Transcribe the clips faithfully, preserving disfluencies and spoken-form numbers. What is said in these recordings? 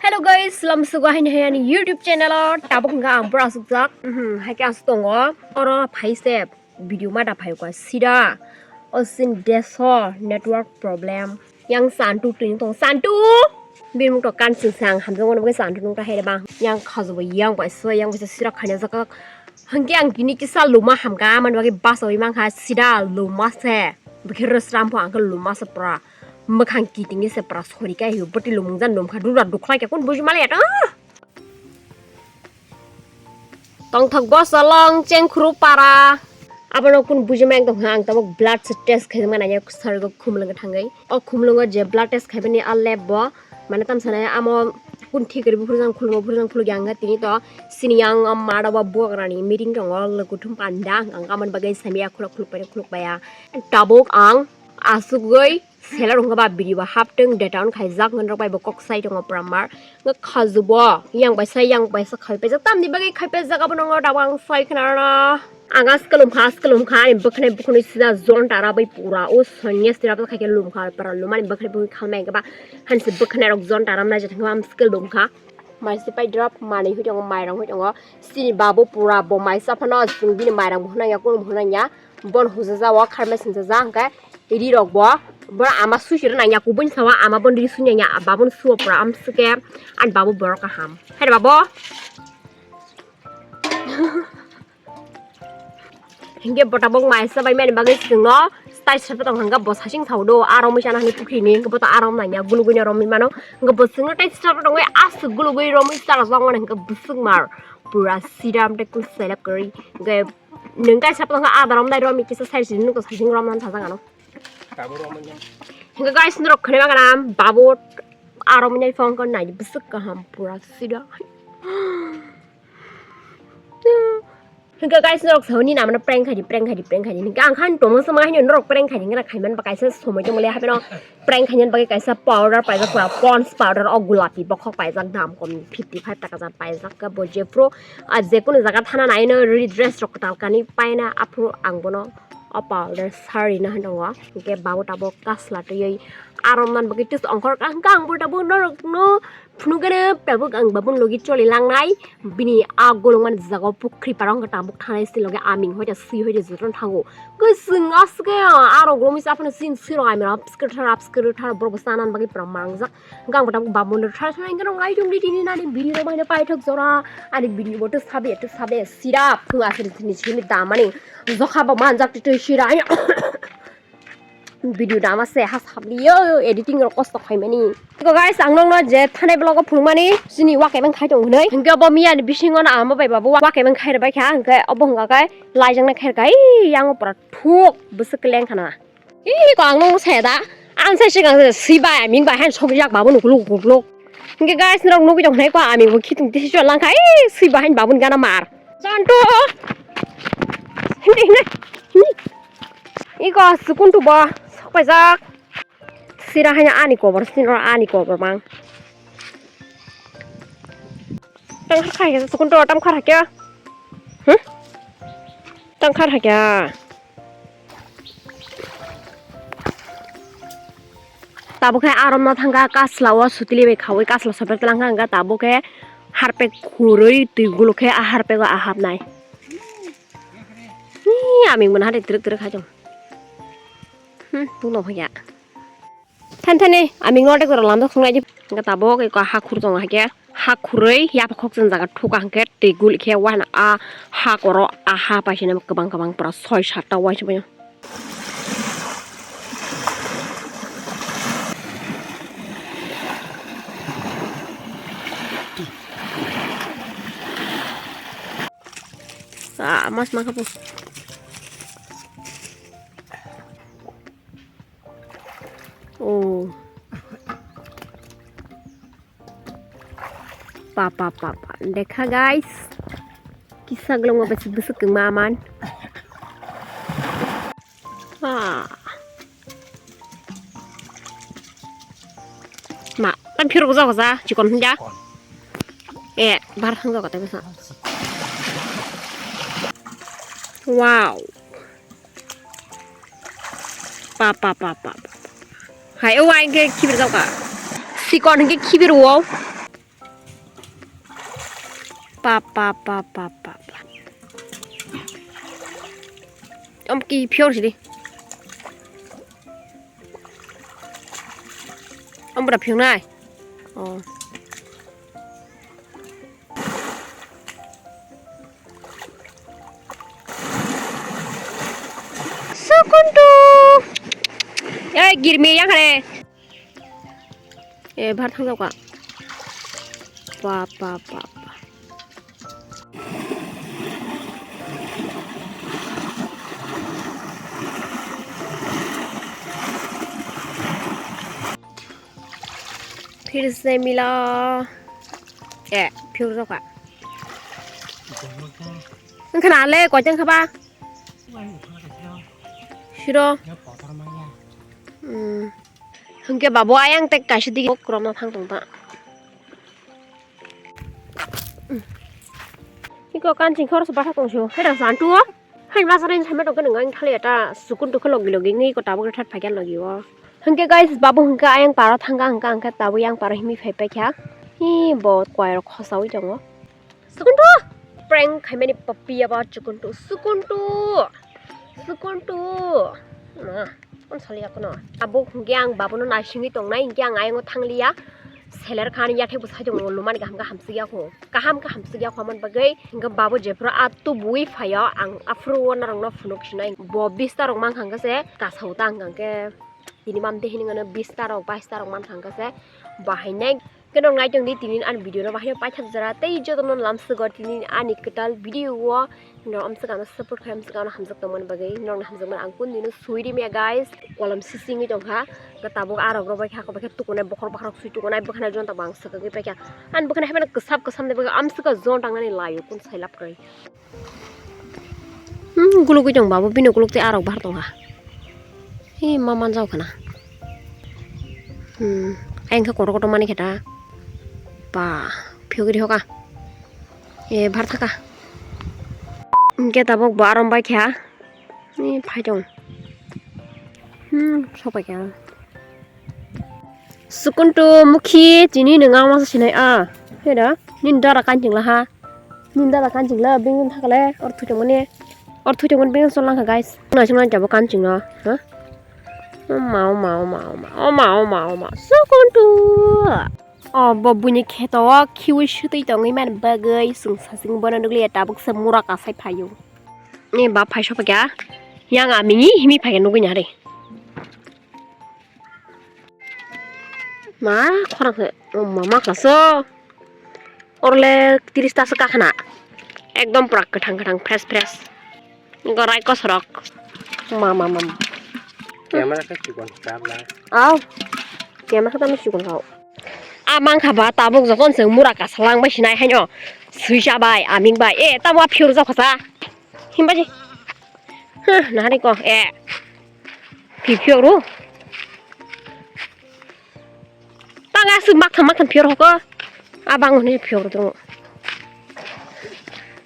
Hello guys, salam sugo haini hai ani YouTube channel o tabuk hwnkha ang pura asukjak. Mhm, hai khe asuk tongo. Oro phai se video ma da phai kha sida. O sin deso network problem. Yang Santu twi tong Santu. Bini mung to kan sing sang hamjak mano bagwi Santu nung ta hai ba. Yang khajo bo yang bai so yang bai so sira khaina jaka. Hwnkhe ang tini kisa luma hamkha, amoni bagwi bachaui mankha, sida luma se. Bwkhe rwsram pho ang khe luma se pura. Mwkhang kitingni se pura sori khe ayo bwtwi lumung jan lumkha, dura dukhlai khe kun buji maliya ta. Tongthok boso long chengkhru para. Abono kun buji mang tongkha, ang tabuk blood se test khai mani ya, sargo khumlwng thangwi. O khumlwngo je blood test khaibani a lab bo. Mane tam sanai amo kun thik ri buphuru jang khulmo buphuru jang khulgi ang tini to sini yang am mada ba buak rani meeting tongo lukuthum panda ang amon bagwi sami ya khulok khulok pai khulok pai ya tabuk ang asugoi selar wngkha ba biri ba hapteng data on khaijak ngan rok bai bo kok sai tongo pramar nga khajubo yang bai sai yang bai sa khai paijak tamni bagwi khai paijak abono tabuk ang sai khna rana. Ang askelum kha, askelum kha, ani bwkhanai bwkhanai sida zon tara bai pura o sonyas tira bwkha khe lum kha, para lumani bwkhanai bwkhanai khalmai khe ba hansi bwkhanai rok zon tara mwnai jatha khe ba am skelum kha. Mai se pai drop manwi hui tongo, mairang hui tongo. Sini babu pura bo mai sa phano chwng bini mairang bo hwnang ya, kunu bo hwnang ya. Bon huja ja o kharmai singsa ja hwnkhe ri rok bo. Bo ama susi rw nang ya, kubun sawa ama bon ri sunya ya, babun suo pura am sike. An babu borok kaham. Hai babu. Hingke bo tabok mai sa bai mani bagwi chwngno style sapa tong hingke bo sasing sao do, a romwi chana hwnwi pukhrini hingke bo to a rom nangya gulugwi no romwi mano hingke bo chwngno tai sapa tongwi aswk gulugwi romwi chana jok mano hingke bwswk mar pura siram tei kul selep kwrwi hingke nwng tai sapa tongkha ada rom nai romwi kisa side side nwng to sasing rom nang sajak ano hingke guys norok khwnwi mangana babu a romwi nai phone khe nai bwswk kaham pura siram. Hingke guys, norok sawi ni namano prank khaidi, prank khaidi, prank khaidi. Hingke ang khan tongma sama haino norok prank khaidi, ngana khaiman ba kaisa somoi tongmole hapeno prank khaina bagwi kaisa powder paijak pura Pond's powder o gulapi bokhok paijak dam kom fifty five taka jat paijak khe bo jephru a jekunu jaga thana naino redress rok kwtal kani paina aphuru ang bono o powder sarina hinwi tongo. Hingke babu tabuk kasla twiwi arom man bagwi tis ongkhor kha hingke ang bo tabuk norokno phunukgano tabuk ang babun logi choli langnai. Bini a golong mani jaga o pukhri parang khe tabuk thanai se loge aming hoite swi hoite jotono thango. Kwchwng aswk khe aro golomi sa phano sin siro aming apskir thar apskir thar borok bo sana bagwi pura mangjak. Hwnkhe ang bo tabuk babun rw thar thar hwnkhe rw naitung di tini nani bini rw baino paithak jora ani bini bo to sabe to sabe sirap thung aswk ni simi damani jokha bo manjak twi twi sira. Video dama se ha sabliyo editing rok kosto khaimani. Eko guys, ang nokno je thanai vlog o phunukmani chini wakemang khai tong hwnwi. Hwnkhe bo miyani bisingo no ama bai babu wakemang khai rwbai kha, hwnkhe obo hwnkha khe laijaknai khair kha, ii, yang pura thuk bwswk leng khana. Ii, ko ang nokno saya da, ang sai swkang se swi bai, aming bai han sogwi jak babu nukuluk kukluk. Hwnkhe guys, norok nugwi tong khnai ko aming bo khitung tisi chwla langkha, ii, swi bai han babuni gana mar. Santu. Hindi, hindi. Hindi. Iko sukuntu bo sok paijak. Sira hanya ani kobor, sini oro ani kobor bang. Tang khar khai sukuntu tam khar hakya. Huh? Tang khar hakya. Tabuk khe arom no thangkha kasla o sutili bai khaui kasla sopek tlang kha hwnkha tabuk khe harpek khurui twi guluk khe a harpek o ahapnai. Ni aming mwnha de twrwk twrwk hai tong. Hmm, buno phaya. Than thani aming no de gora lamjak sungnai di. Hwnkha tabuk eko hakhur tongo hakhe. Hakhurui yaphak khokchang jaga thuka hwnkhe twi gul khe uaina a hakoro a ha paisina kwbang kwbang pura soi satta uaisa bai. Sa mas mangkha po. Oh. Papa, papa. Dekha, guys. Kisa glong apa sih besok keng maman. Ah. Ma, kan phirok jago ja, chikon hunja. Eh, bar hang jago ta bisa. Wow. Pa, pa, pa, pa, pa. Hai, o, ai, ke khibir jago ka. Sikon ke khibir wow. Pap, pap, pap, pap, pap, pap. Om ki phiyor sidi. Om bra phiyong nai. Oh. Sukuntu. Eh, girmi yang kare. Eh, bar thang ka. Pa, pa, pa, pa. Phir se mila. Eh, phir ka. Wngkha na le, koiteng kha ba? Siro. Hmm. Hwnkhe babo ayang tek kaisa dige kromna thang tong ta. Hmm. Iko kanching khoroksa bathak tong sio. Hai rang santu o. Hai masa rin sampe tong khe nang thali eta sukun tu khe logi logi ngi ko tabuk ret phaikya logi o. Hwnkhe guys, babo hwnkhe ayang paro thangka hwnkha hwnkhe tabuk yang paro himi phai paikha. Hi bo kwai rok khosaui tongo. Sukuntu! Prank khaimani papiya ba Sukuntu. Sukuntu! Sukuntu! Ma, on sali akono. Abo hwnkhe ang babono naisingwi tongnai, hwnkhe ang ayongo thangliya. Seler kha ani yathai bwsai tongo, lumani kaham khe hamsukya kho. Kaham khe hamsukya kho, amoni bagwi hwnkhe babo jephuru a tubui phaio, ang aphuru o norokno phunuk sinai. Bo bista rok mankha hwnkhe se kasao ta hwnkha hwnkhe. Tini mam de hinwi ano bista rok, baista rok mankha hwnkhe se bahai nai. Khe norok naitong di tini ani video no bahai paithak jora tei jotono lamsogo tini ani kwtal video o norok amswk ano support khai amswk ano hamjak tongmani bagwi norokno hamjakmani ang kunu dino sui rimya guys. Kolom sisingwi tongkha, khe tabuk arok rok bai kha, khe tukunai bokhorok bokhorok sui tukunai bwkhana jonta bo ang swkagwi paikha. Ani bwkhana haino kwsap kwsam ni bagwi amswk jona tangnani laio kun sai lab kwrwi. Hmm, gulugwi tong babo, bini ukuluk tei arok bahar tongkha. Hi, ma manjao khana. Hmm, ayang khe kotor kotor mani khe ta. Ba, phiyogwi rihoka. E, bahar thaka. Hwnkhe tabuk bo arom bai kha. Hi, phai tong. Hmm, sopai kha. Sukuntu mukhi chini nwng ang masa sinai a. Heda, nini dara kanching laha. Nini dara kanching la, bini thakle, or thutong mani. Or thutong mani bini sol langkha, guys. Nai sung lang jabo kanching no, ha? Oma, oma, oma, oma, oma, oma, oma. Sukuntu. O, bo buini kheto o khiwi sutwi tongwi man bagwi sung sasing bono nukliya tabuk se mura kasai phaio. Ni bap phai sopai kha. Yang amini himi phai nugwi nari. Ma, khorang se, o mama khlaso. Orle tiris ta se kakhna. Ekdom pura kwthang kwthang, fresh fresh. Gorai kosorok. Ma, ma, ma, ma. Camera khe chikon kap na. Aw. Camera khe tamo chikon kau. A mankha ba tabuk jokhon se mura kasalang bai sinai haino. Suisa bai, aming bai. E, tamo a phiur jokha sa. Himbaji. Huh, nahari ko. E. Phi phior ru. Tang aswk maktham maktham phiyor hoko. Abang hwnwi phiyor tongo.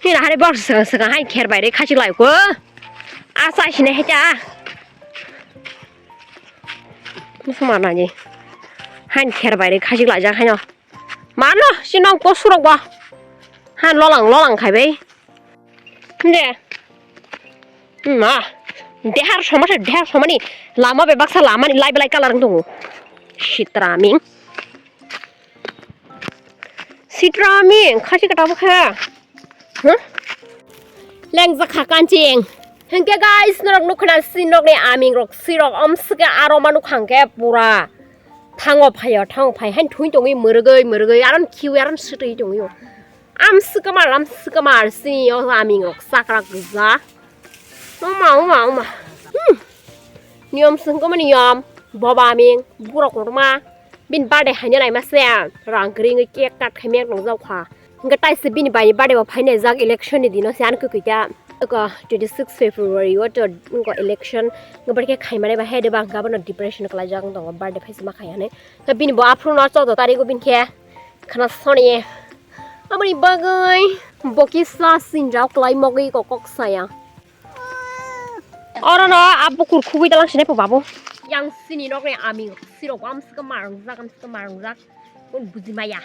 Hina hari bor swkang swkang hai kher bai rwi khachik lai ko. Asa sini hai ta. Musuma nani. Hai kher bai rwi khachik lai jak haino. Mano sinong ko surok ba. Ha lolang lolang khai bai. Hinde. Ma. Dehar somasa, dehar somani. Lama bebaksa lamani lai belai kalar wng tongo. Sitraming. Sitraming, khasi kata bukha. Huh? Lengjak kha kanching. Hingke guys, norok nukha na si nokni aming rok, sirok om sike aro ma nukha hingke pura. Thango phaio, thango phai. Hain thui tongwi mwrwgwi, mwrwgwi, aron khiwi, aron sitwi tongwi. Am swkamar, am swkamar, sini yo aming rok sakra gwja. Oma, oma, oma. Hmm. Niyom swngkoma niyom. Boba aming, bura kotorma. Bini birthday haina laima se. Rang kring cake cut khaimya nongjak kha. Hingke taise bini bai birthday bo phaina jak election ni dino se an kwkwi ta. Oko twenty six February o to oko election. Hingke barkhe khaimani ba hai de bang gabano depression kwlaijak tongo birthday phaisa ma khai hwnwi. Bini bo aphuru no choudo tarikh o bini khe khna soni. Aboni bagwi bo kisa sinjak kwlai mogwi kok kok saya. Oro no a bukur khugwi dalang sinai po babu. Yang sini nok ni aming sirok am sika marang jak am sika marang jak. Kon buji maya.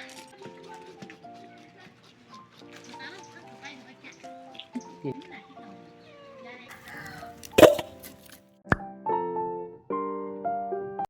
di.